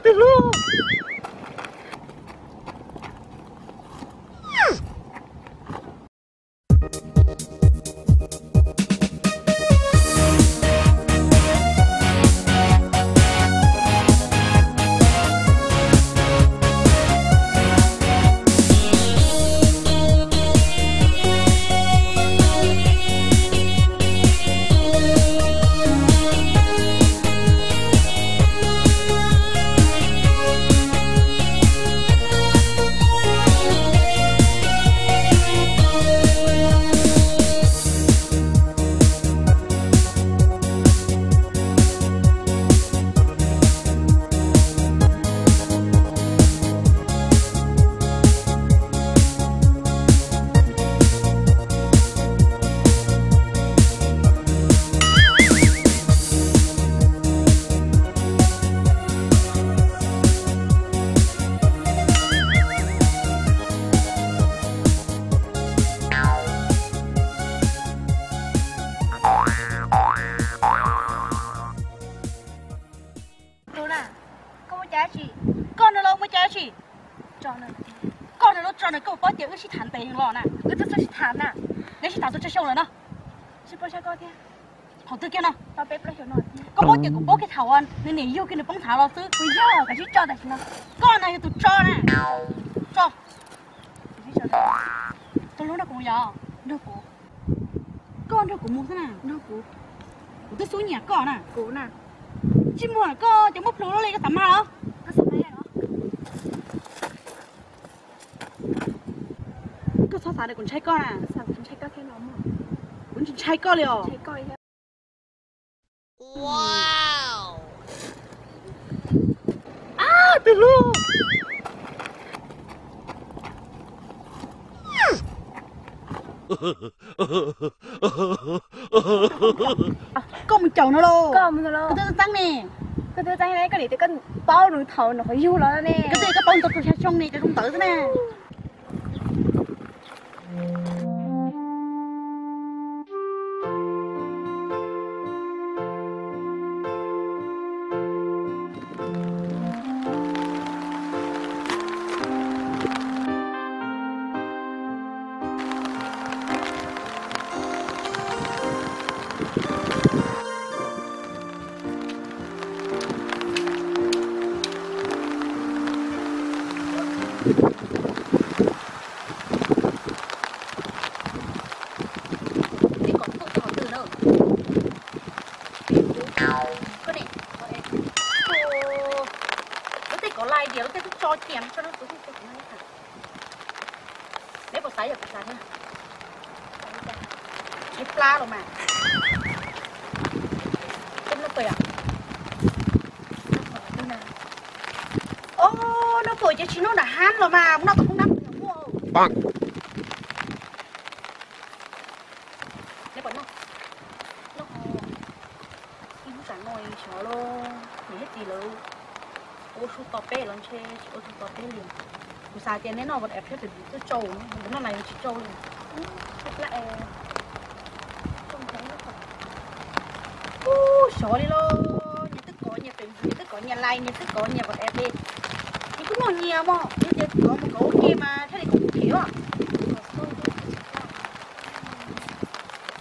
Twg hlub? Tus na, koj muaj cai dab tsi? Koj no los muaj cai dab tsi? Koj no los tso no, koj paub tias wb sib tham ntev los na, wb twb txawj sib tham na. Neb sib tham tau tsawg xyoo lawm no? Tsis paub saib koj thiab. Thaum twg kiag no? Koj paub tias kuv paub kiag thaum nws niam yug kiag nws poob nthav los xwb. Kuv yog, koj sib tso tam sim no. Koj no yog tus tso na. Tso. Tus hlub nrog kuv yog, nrog kuv. Koj nrog kuv mus xwb na. Nrog kuv. Kuv twb xub nyiam koj na. Kuv na. Tsis muaj koj cov muaj plhus li koj xav mag los? Koj xav mag los? Koj txhob xav tias kuv ntshai koj na. Kuv tsis ntshai koj li os. Ab, twg hlub? Koj mus caum no lauj. Koj twb txeeb ne. Koj twb txeeb ne, koj niam tias koj paub nws thaum nws qhov yug los ne. Koj twb koj paub nws tau rau xya xyoo ne, cov zoo ntawd xwb na. Tej kom tuaj tau qhov twg na? Koj ne, lub tej kom lais diam, lub tej twb tso ciam tso no, kuv tsis tau. Neb puas xav yog kuv xav thiab? Tshaib plab los mas. Tej noj pawg os? Noj pawg ces tsis noj nram hab los mas, noj tom hoob nab puas yog muaj? Neb puas noj? Noj. Ib hnub tsam no xyov los niam thiab txiv lawv ua su tos peb los ntshe tsis ua su tos peb li. Kuv xav tias neb noj vas es thiab pem twb tsau, noj na yog tsis tsau li. Ub, xyov li los, nyias twb kov nyias pem, nyias twb kov nyias lais, nyias twb kov nyias vas es pem. Nyias kuj noj nyias mog, yog tias kov mus kov ua ke mas thiaj li kom kuv them os.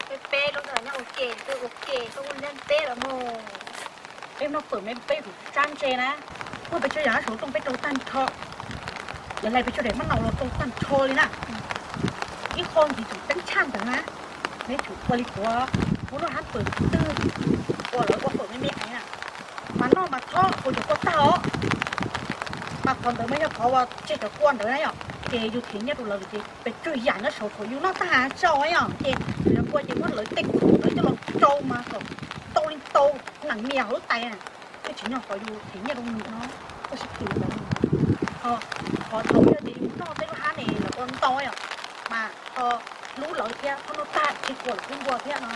Peb peb lub ntawd nyob ua ke, peb ua ke, peb ua lej peb los mus. Peb noj pawg me peb kuv tsab ntse na. Kuj peb tsaug yam saum rooj peb rau tag nrho. Yog lais peb tsaug daim mab naus los rau tag nrho li na. Ib qho ntxiv tsum teeb tshaj ntawd na. Neb tsum ua li kuv, kuv noj hab pawg twg, ua lawv ua pawg me me na. Mas noj mas thob ua cov kua tag os. Mas qhov ntawd mas yog qhov uas tseg cov kua ntawd na yom, ces yus them nyiaj rau lawv ces pes tsawg yam nyob saum thaum yus noj tag tsau yom, ces cov kua ces muab lawv tej kua lawv coj los tsau mas kom tau li tau nees mias hauv lub tais na. Thiaj tsim nyog qhov yus them nyiaj rau nws no, koj sib them li ntawd. Ho qhov thaum yog tias yus noj tej lub hab ne lawv ua ntau yom, mas ho hlub lawv thiab, ho noj tag tseg kua lawv kuj npua thiab no.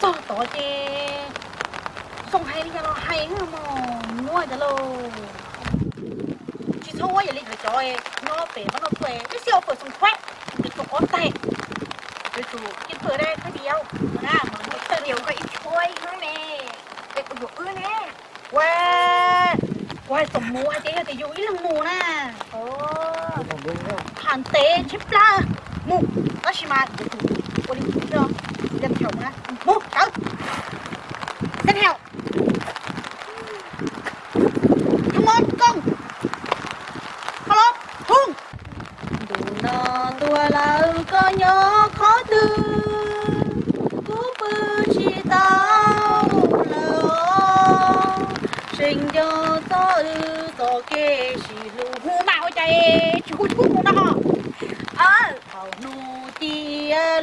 Txog tod ces zoo hais li cas los hais mog, nyuaj cas lauj. Tsis txhob ua yam li cov nyob pem pab noj tuaj, ib xib ua pawg xoom khuab, ib tug ob tag, yuav tsum ib pawg dab thab diau na, mas Mus hais tias yog tias yus ib leeg mus na, ha ntev tshaib plab mus, tab sis mas ua li mus thiab, mus cawv, xeb theo, thov mov kooj, ha los hung. Ntu no tuaj lawm koj nyob qhov twg, kuv pw tsis tau lawm, seem nco txog wb txoj kev sib hlub. Hu mas ua cas tsis hu tsis hu mus no ho. Thaum hnub ci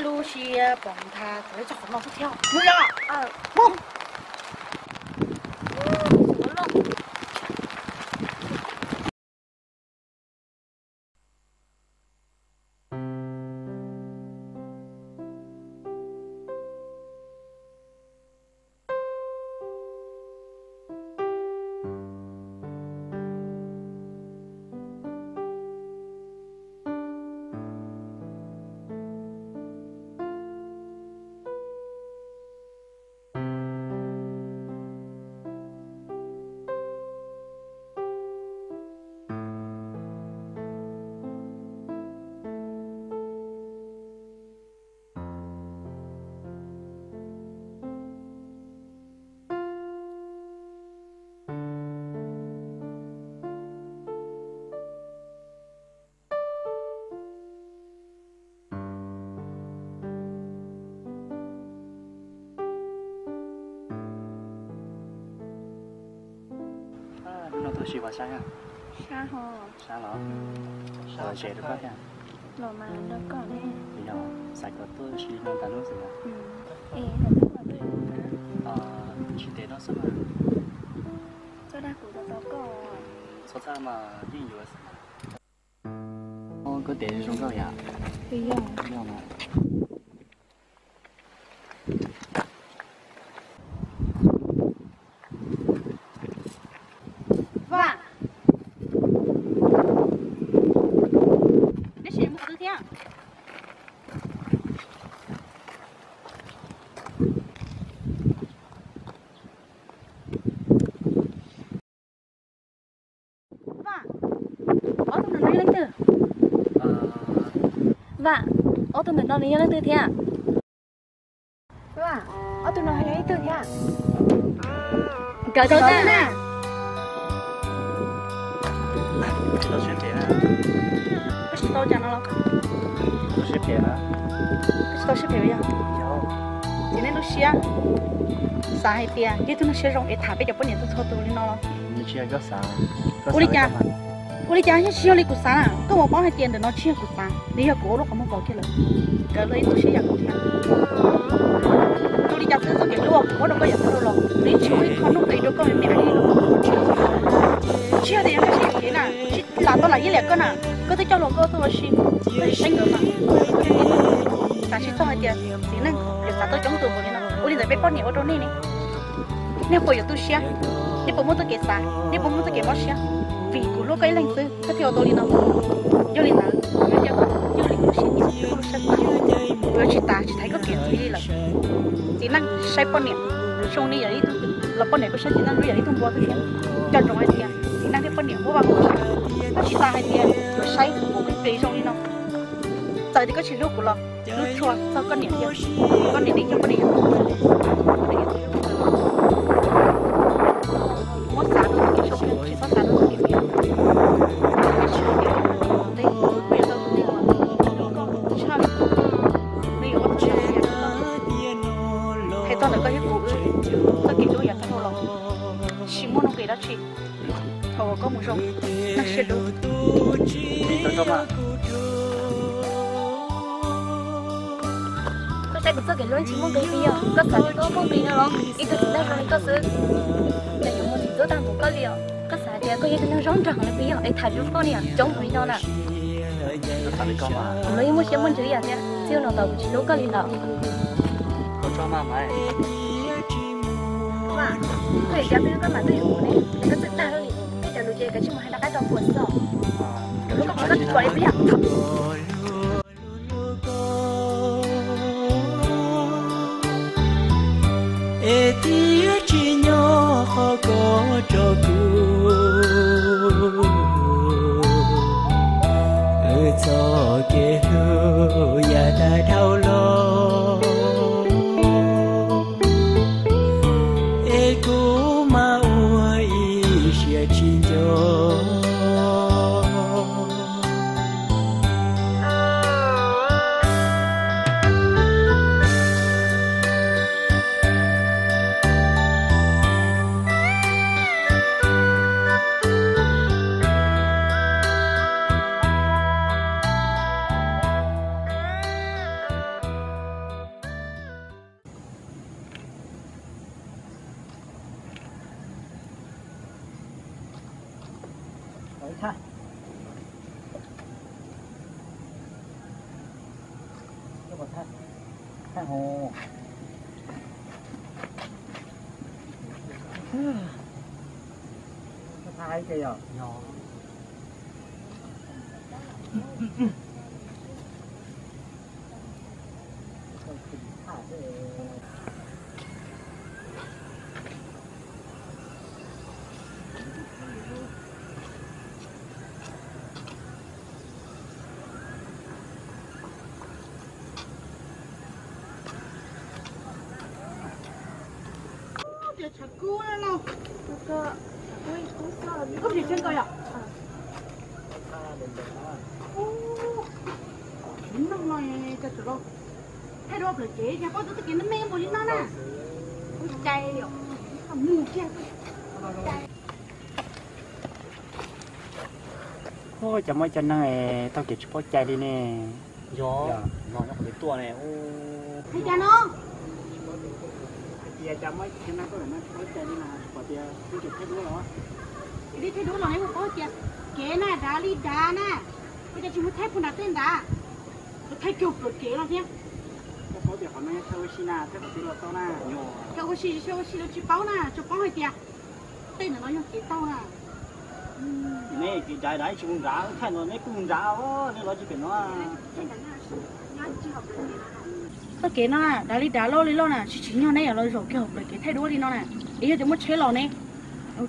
lub siab poob nthav txog qhov no xwb thiab. Mus yog, mus. Hnub no tuaj ua si puas sab? Sab ho. Sab los? Sab los tsev rau koj thiab. Los mas nrog koj ne. Yog xav kom tuaj ua si no tas hnub xwb na. Es hais txog tuaj yuav kuv na. Tsis ntev no xwb mas. Txoj dag kuv tau tau koj. Txhob txhawj mas yeej yuav xwb mas. Koj tias zoo nkauj yom? Yog. Yog mas. Vam, neb sim mus qhov twg thiab? Vam, ob tug ntawm no yog leej twg? Vam, ob tug ntawm no nws yog leej twg thiab? Vam, ob tug no yog leej twg thiab? Nkawd na. Koj tsis tau cas no los? Koj tsis tau siab phem yog? Ces nej lub siab xav hais tias yog ib tug neeg siab zoo es tham peb cov poj niam txhua txhua tus li no los? Ua li cas, ua li cas tsis yog li kuv xav na? Koj puas paub hais tias ntawm no tsis yog kuv xav, nws yog kuv ua lub qhov muag pauv kiag lawm. Nkawd los yeej tu siab yam kuv thiab. Ua li cas xwb txoj kev hlub uas kuv muab rau koj yav tag dhau los, nws yeej tsis muaj ib qho nuj nqis rau koj me me li. Tsis yog tias yog koj siab yuam kev na, tsis lam tau lam ib liam koj na, koj twb coj hluas nkauj tuaj ua si, koj tsis saib nkawd mas. Xav tsis txog hais tias txiv neej yuav xav tau coob tus npaum li no. Ua li ntawd peb poj niam ua rau nej ne, nej puas yuav tu siab? Nej puas muaj txoj kev xav? Nej puas muaj txoj kev mob siab? Vim kuv hlub koj ib leeg xwb koj thiaj ua tau li no. Yog li ntawd, yog li koj lub siab nyiam, koj lub siab tas, kuv yuav tsis tas tsis thaiv koj kev ntxiv li lawm. Txiv neej saib poj niam zoo li yog ib tug, los poj niam kuj saib txiv neej zoo yam ib tug npua xwb thiab. Nco ntsoov hais tias txiv neej thiab poj niam muaj vaj muaj tsev, koj tsis tas hais tias yuav saib kuv plig zoo li no. Txawm tias koj tsis hlub kuv los hlub tshua txog koj niam thiab, koj niam li coj poj niam yog muab xav rau txoj kev zoo, tsis txhob xav rau txoj kev phem. Tab sis tias koj mus tom teb, koj yuav tau tus neeg uas hlub koj tshaj, nws yuav ua txhua yam. Hais txog ntawm koj thiab kuv wb txoj kev hlub yav tag dhau los, tsis muaj nuj nqis dab tsi. Thov kom koj mus zoo, noj siab dua. Koj saib kuv txoj kev hlub tsis muaj nqis li yog koj xav tias koj muaj nqis no los? Ib tug txiv neej zoo li koj xwb, cas yuav muaj txiv txub tag npaum koj li os. Koj xav tias koj yog ib tug neeg zoo nraug li yog es tham hlub poj niam coob npaum li no na. Kuv los yeej muaj siab muaj ntsws ib yam thiab, txij no tod kuv tsis hlub koj li lawm. Koj yuav cas peb hlub koj mas twj ywm kuv ne, es koj txawj dag li, koj cov lus ces kav tsij mus hais nram qab rau kuv xwb. Kuv hlub koj mas koj tsis pom li pliag. Es thiaj tsis nyob qhov koj tso kuv. Txoj kev hlub yav tag dhau los, es kuv mam ua ib siab tsis nco. Tias tshav kub los, koj tsis xyeej koj yom? Noj no, thaij duab plaws kev, cas pom txoj kev me me npaum li no na. Kuv cai, mus kiag. Ua cas muaj cov neeg es taug kev tsis paub cai li ne? Yog, yog nyob qhov twg tuaj ne? Hais cas no? Hais tias cas muaj cov neeg tuaj lawm no tsis paub cai li na, tsis pom tias thaij duab los? Thaij duab los ne, ua paub tias kev na dav li dav na, ua cas tsis mus thaij puag nram tej nrad, mus thaij kiag plaws kev no thiab. Koj paub tias qhov no yog chaw ua si na, thaij qhov twg los tau na. Chaw ua si tsis chaw ua si los tsis paub na, tsuas paub hais tias tej ntawm no yog kev taug na. Neb kev dav dav tsis mus nrad, thaij no neb kuj mus nrad, neb los tsis pem no. Txoj kev no dav li dav loj li loj na, tsis tsim nyog neb yuav los zaum kiag hauv plawv kev thaij duab li no na. Es yog tias muaj tsheb los ne,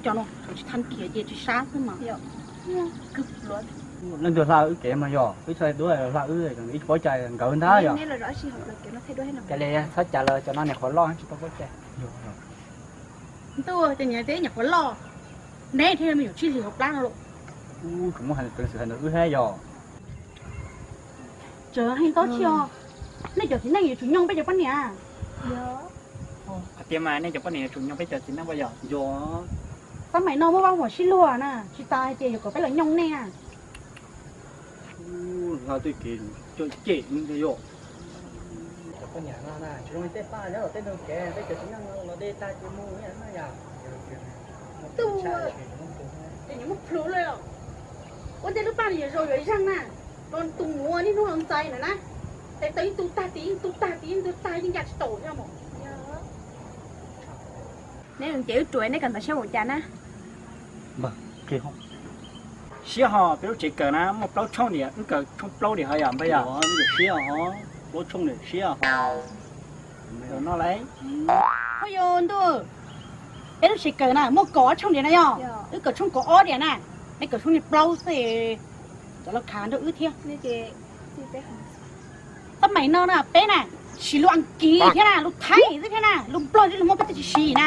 cov no tsis tha kiag ces tsis sab xwb mas. Leej twg hla wb kev mas yog wb thaij duab hla wb, wb tsis paub cai nkawd ntag yog. Cas li txhob cas los cov no nyuam qhuav loj tsis tau paub cai. Ntuj, ces nyias tias nyuam qhuav loj, neb thiaj me nyuam tsib hlis hauv plab no lauj. Kuv muab hais peev xwm hais ntawm wb thiab yog. Tsawg heev tau tsis os, nej cov txiv neej yuav tsum nyoog peb cov poj niam. Hais tias mas nej cov poj niam yuav tsum nyoog peb cov txiv neej puas yog? Yog. Xab maim no muaj vaj huam sib luag na, tsis tas hais tias yuav kom peb los nyoog nej na. Hla tej kev coj cem yog. Cov poj niam no na tsis zoo li tej paj nyob tom tej ntug kev, peb cov txiv neej no los dej tag ces mus na yom. Tej nyias muab plhws lawm. Ua ntej lub paj no yuav zoo yuav zeeg na, los tus muv niaj hnub los ntxais lawm na. Tes taw yeej tu tag tid, yeej tu tag tid, yeej tu tag, yeej ya tsis taus thiab mas. Neb ces wb ruam neb kawm ntawv siab npaum cas na? Siab hos, peb lub tsev kawm na muaj plaub tshooj diam, wb kawm tshooj plaub diam ho yom npawg yom. Siab hos, plaub tshooj diam siab hos. Noj lauj. Ua yus ntuj, peb lub tsev kawm na muaj kaum ob tshooj diam na yog, wb kawm tshooj kaum ob diam na, neb kawm tshooj li plaub xwb. Cov los khav nrog wb thiab. Xab maim no na peb na siv lus Askiv thiab na, lus Thaib xwb thiab na, lus Nplog thiab lus Hmoob peb twb tsis siv na.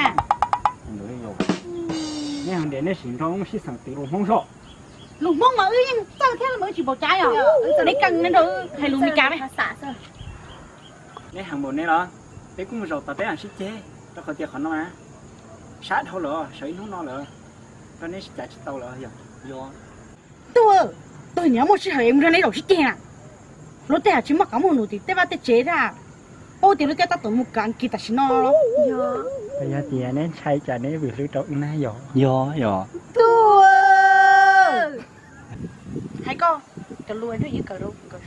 Nej hais tias nej sim nrog wb sib xeem twv lus Hmoob zog. Lus Hmoob mas wb yeej txawj thiab mas wb tsis npaum cas yog. Neb keej neb nrog wb hais lus Meskas ne. Neb heev npaum neb los, peb kuj mus zaum tas peb mam sib ceg, rau qhov tias qhov no na sab dhau lawm, sawv ib hnub no lawm, rau neb sib cav tsis tau lawm yog. Yog. Ntuj, tus niam muaj sij hawm es mus nrog neb zaum sib ceg na. Lub teb hais tsis muaj qab mus num tim tej vaj tej tsev thiab. Paub tias lub teb tab tom mus kav Askiv tam sim no los. Yog tias neb ntshai cas neb vwm hlwb rau wb na yog. Yog yog. Ntuj, hais koj, cov lus hnub ib kawm rau kawm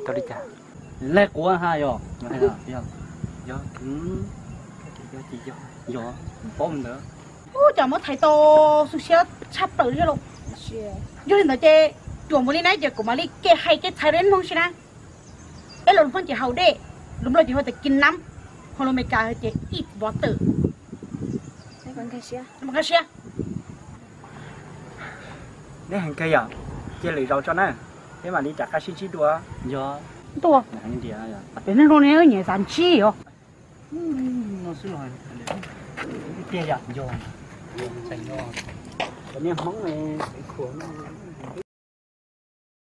tau li cas? Laig quav ha yog. Yog, yog, yog, yog, paub ntawd. Ub, cas muab thaiv tau xu siab tshaj plaws li lauj. Yog li ntawd ces ruam npaum li na ces kuv mam li kev hais kev txhais rau neb mloog si na. Peb lus Hmoob ces haus dej, lus Nplog ces hu tias kis nab, ho lus Meskas hais tias eat water. Nkag siab. Neb heev kawg yom, cia lwm zaus tso na, peb mam li rov qab sib ntsib dua. Ntuj, es neb hluas ne, wb nyiam xav ntsib os. Tiag yom, nco, niag Hmoob khuav no.